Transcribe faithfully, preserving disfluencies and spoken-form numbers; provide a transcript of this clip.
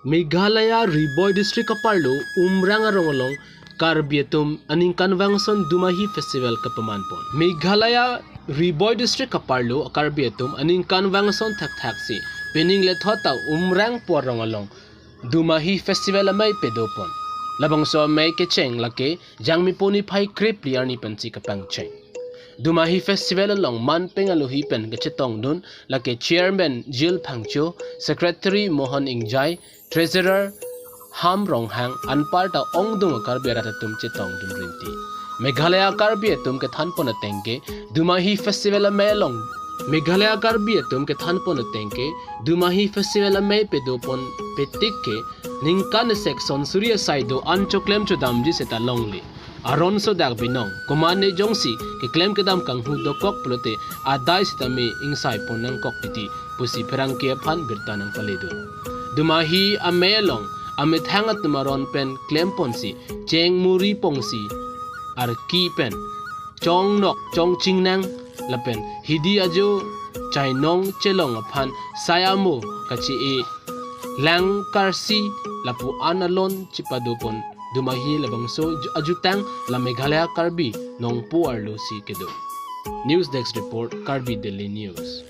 Meghalaya Ri-Bhoi District aparlo Umrang arong along Karbi atum aningkanvang ason Dumahi Festival kapaman pon. Meghalaya Ri-Bhoi District aparlo Karbi atum aningkanvang ason thakthak si pining lethot ta Umrang pu arong along Dumahi Festival amei pado pon. Labangso amei kecheng lake Jangmipo niphai krephli arni pensi kapangcheng. Dumahi Festival along manpeng alohi pen kachetongdun lake Chairman Jil Phangcho, Secretary Mohon Ingjai, Treasurer Ham Ronghang, anparta ongdung Karbi arat atum chetongdun rinti. Meghalaya Karbi atum kethanpon atengke Dumahi Festival amei along Meghalaya Karbi atum kethanpon atengke Dumahi Festival amei pado pon petik ke ningkan isi section suri asai do-an choklem chodamji seta longle. Aron sodak binong, komatne jongsi keklem kedam kanghu dokok pulote adai sitame ingsai pon nangkok titi pusi pherangke aphan birta nangpaledun. Dumahi amei along amethang atum aron pen klem ponsi cheng muri pongsi arki pen chongnok chongchingnang lapen hidi ajo chainong chelong aphan sai amo kache-e lang karsi lapu-an alon chipado pon Dumahi labangso ju- ajutang la Meghalaya Karbi nongpo arlo si kedo. News Desk Report, Karbi Daily News.